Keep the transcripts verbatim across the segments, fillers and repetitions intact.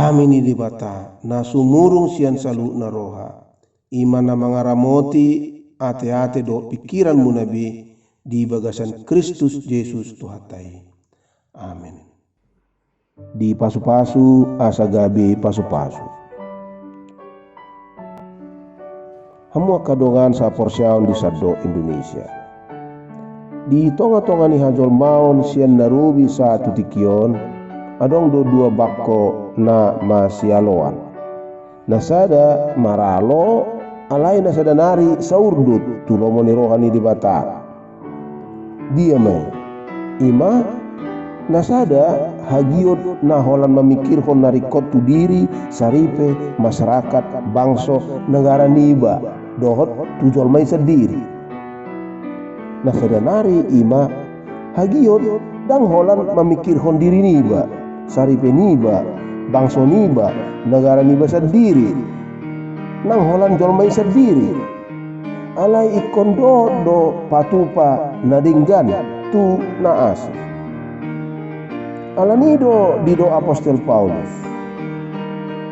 Dame ni Debata na sumurung sian saluhutna roha, i ma na mangaramoti ateate dohot pingkiranmuna be di bagasan Kristus Jesus Tuhanta i. Amen. Dipasupasu asa gabe pasupasu. Hamu angka dongan saporseaon di sandok Indonesia. Di tongatonga ni hajolmaon sian na robi sahat tu tingki on, adong do dua bangko na masialoan. Na sada maralo, alai na sada nari saurdot tu lomo ni roha ni Debata. Dia ma i? I ma, na sada hagiot na holan mamingkirhon na ringkot tu diri, saripe, masyarakat, bangso, negara niba, dohot tu jolma i sandiri. Na sada nari i ma hagiot ndang holan mamingkirhon diri niba, saripe niba, bangso niba, negara niba sandiri, ndang holan jolma i sandiri. Alai ingkon dohot do patupa na denggan tu na asing. Alani do didok apostel Paulus: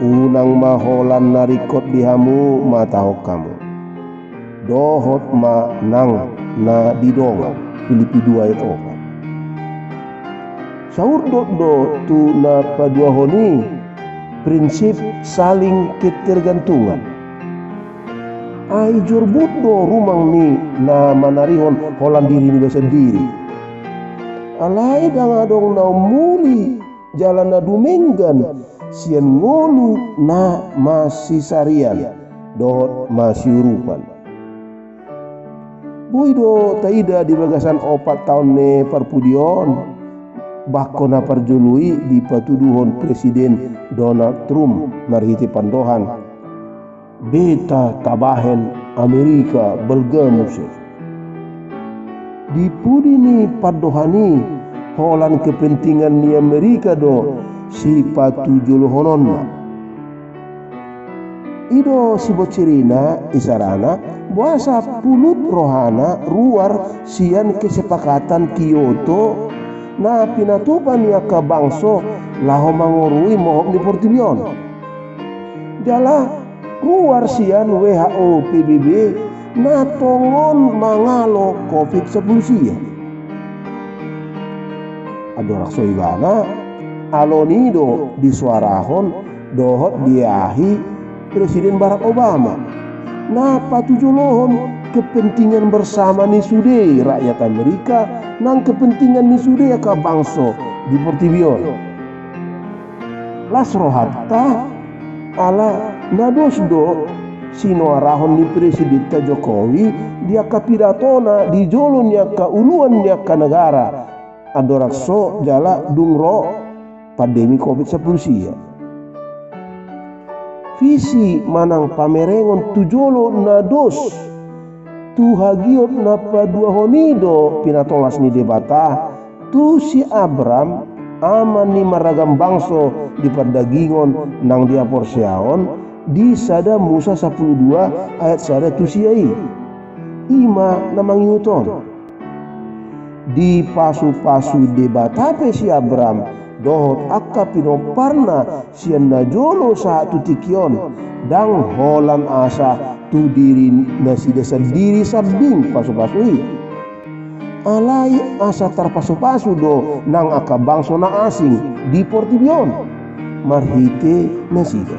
Unang ma holan na ringkot di hamu matahon hamu, dohot ma nang na di dongan. Pilippi dua ayat opat. Saurdot do tu na paduahon i prinsip saling ketergantungan. Ai jorbut do rumang ni na manarihon holan diri niba sandiri. Alai ndang adong na ummuli jala na dumenggan sian ngolu na masisarian dohot masiurupan. Boi do taida di bagasan opat taon ni parpudi on, bangko na parjolo i dipatuduhon Presiden Donald Trump marhite pandohan: Beta tabahen Amerika balga muse. Di pudi ni pandohan i, holan kepentingan ni Amerika do sipatujolohononna. I do sibonsirina, isarana, boasa pulut rohana ruar sian kesepakatan Kyoto na pinatupa ni angka bangso laho mangorui mohop ni portibi on. Jala ruar sian W H O P B B na tongon mangalo covid sampulu sia. Andorang so ibana, aloni do disoarahon dohot diahi Presiden Barack Obama na patujolohon kepentingan bersama ni sude rakyat Amerika nang kepentingan ni sude angka bangso di portibi on. Las rohanta, ala na dos do sinoarahon ni Presidenta Jokowi di angka pidatona di jolo ni angka uluan ni angka negara andorang so jala dung ro pandemi covid sampulu sia. Visi manang pamerengon tu jolo na dos tu hagiot na paduahon i do pinatolhas ni Debata tu si Abram, ama ni marragam bangso di pardagingon nang di haporseaon, di sada Musa sampulu dua ayat sada tu sia i. I ma na mangihut on. Dipasupasu Debata pe si Abram dohot angka pinomparna sian na jolo sahat tu tingki on, ndang holan asa tu diri nasida sandiri sambing pasupasu i. Alai asa tarpasupasu do nang angka bangso na asing di portibi on marhite nasida.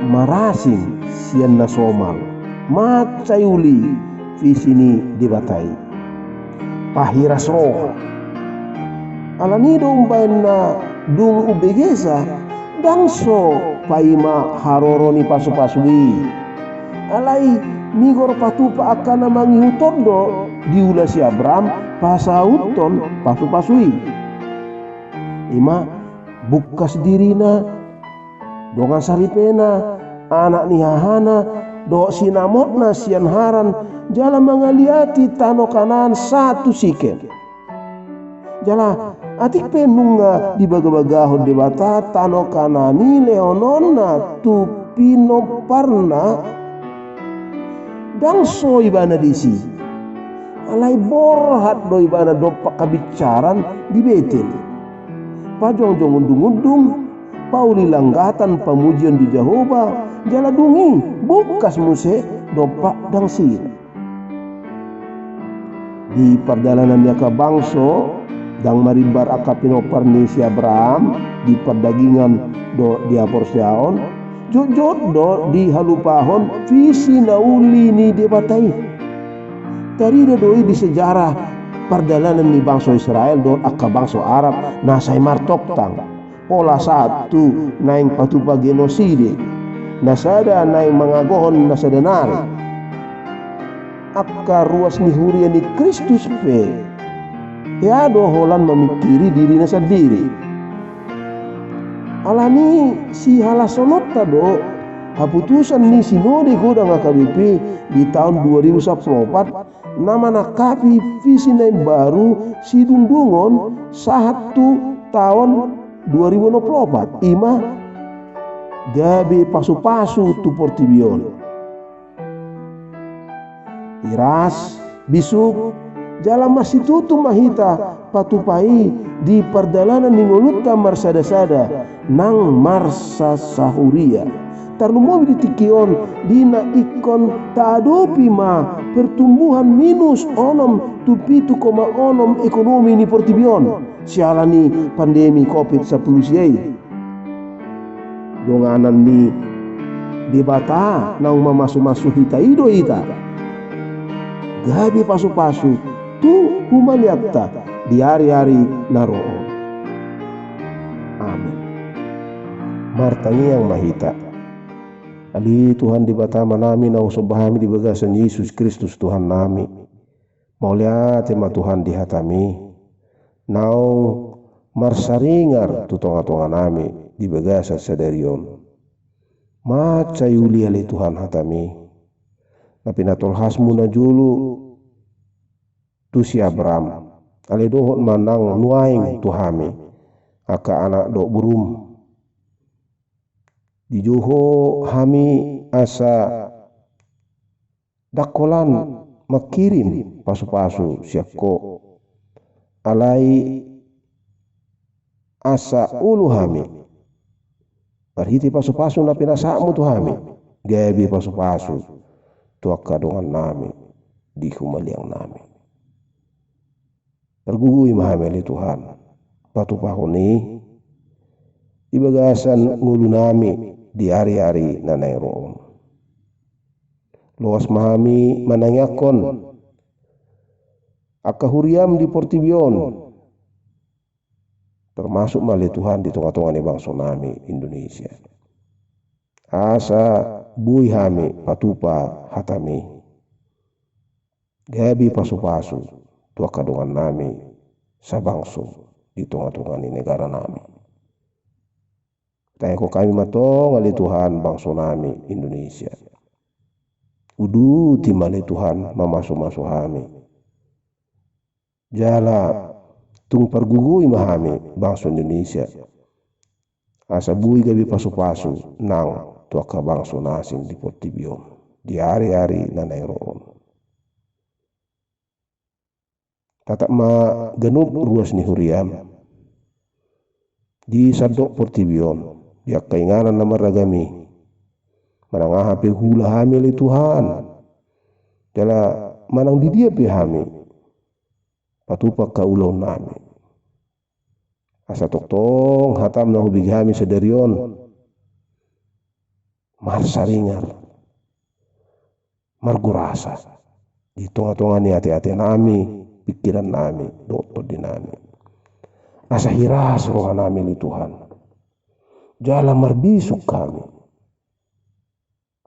Marasing sian na somal, mansai uli visi ni Debata i. Pahiras roha. Alani do umbaen na dung umbegesa, ndang so paima haroro ni pasupasu i. Alai nigor patupa angka na mangihut on do diula si Abram pasauthon pasupasu i. I ma bungkas dirina, dongan saripena, anak ni hahana, dohot sinamotna sian Haran, jala mangaliati tano Kanaan sahat tu Sikem. Jala atik pe nunga dibagabagahon Debata tano Kanaan i lehononna tu pinomparna, ndang so ibana disi. Alai borhat do ibana dompak habinsaran di Betel. pajongjong undungundung, pauli langgatan pamujion di Jahowa, jala dung i bungkas muse dompak dangsina. Di pardalanan ni angka bangso, ndang marimbar angka pinompar ni si Abraham di pardagingon dohot di haporseaon, jotjot do dihalupahon visi na uli ni Debata i. Tarida do i di sejarah pardalanan ni bangso Israel dohot angka bangso Arab na sai martongtang, pola sahat tu naeng patupa genosida, na sada naeng mangagohon na sada nari. Angka ruas ni huria ni Kristus pe hea do holan mamingkiri dirina sandiri. Alani i sihalashononta do haputusan ni Sinode Godang H K B P di taon dua ribu sampulu opat na manangkapi visi na imbaru sidungdungon sahat tu taon dua ribu onom pulu opat, i ma gabe pasupasu tu portibi on. Iras, bisuk, jala marsitutu ma hita patupa i di pardalanan ni ngolunta marsadasada nang marsasahuria. Tarlumobi di tingki on di na ingkon taadopi ma pertumbuhan minus onom tu pitu koma onom ekonomi ni portibi on siala ni pandemi covid sampulu sia i. Donganan ni Debata naung mamasumasu hita i do hita gabe pasupasu tu humaliangta di ariari na ro on. Amin. Martangiang ma hita. Ale Tuhan Debata Amanami na husomba hami di bagasan Jesus Kristus Tuhannami. Mauliate ma Tuhan di hataMi naung marsaringar tu tongatonganami di bagasan sadari on. Mansai uli ale Tuhan hataMi na pinatolhasMu na jolo tu si Abraham, ale dohot ma nang nuaeng tu hami angka anak dohot boruM. Dijou Ho hami asa ndang holan mangkirim pasupasu sian Ho, alai asa olo hami marhite pasupasu na pinasahatMu tu hami gabe pasupasu tu angka dongannami di humaliangnami. Pargogoi ma hami ale Tuhan patupahon i di bagasan ngolunami di ariari na naeng ro on. Loas ma hami manangiangkon angka huriaM di portibi on, termasuk ma ale Tuhan di tongatonga ni bangsonami Indonesia, asa boi hami patupa hataMi gabe pasupasu tu angka dongannami sabangso di tongatonga ni negaranami. Tangiangkon hami ma antong ale Tuhan bangsonami Indonesia. Uduti ma ale Tuhan mamasumasu hami. Jala tung pargogoi ma hami bangso Indonesia asa boi gabe pasupasu nang tu angka bangso na asing di portibi on di ariari na naeng ro on. Tatap ma ganup ruas ni huriaM di sandok portibi on, di angka inganan na marragam i, manang aha pe huula hami ale Tuhan, jala manang di dia pe hami patupa angka ulaonnami. Asa tongtong hataM na hubege hami sadari on marsaringar, margurasa di tongatonga ni ateatenami, pingkirannami dohot tondinami. Asa hiras rohanami ale Tuhan, jala marbisuk hami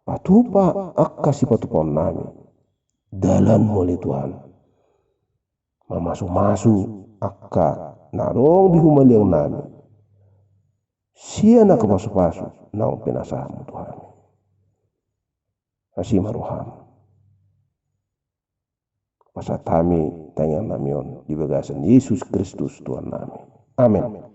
patupa angka sipatupaonnami. DalanMu ale Tuhan mamasumasu angka na adong di humaliangnami sian angka pasupasu naung pinasahatMu tu hami. Asi ma rohaM. Pasahat hami tangiangnami on di bagasan Jesus Kristus Tuhannami. Amen.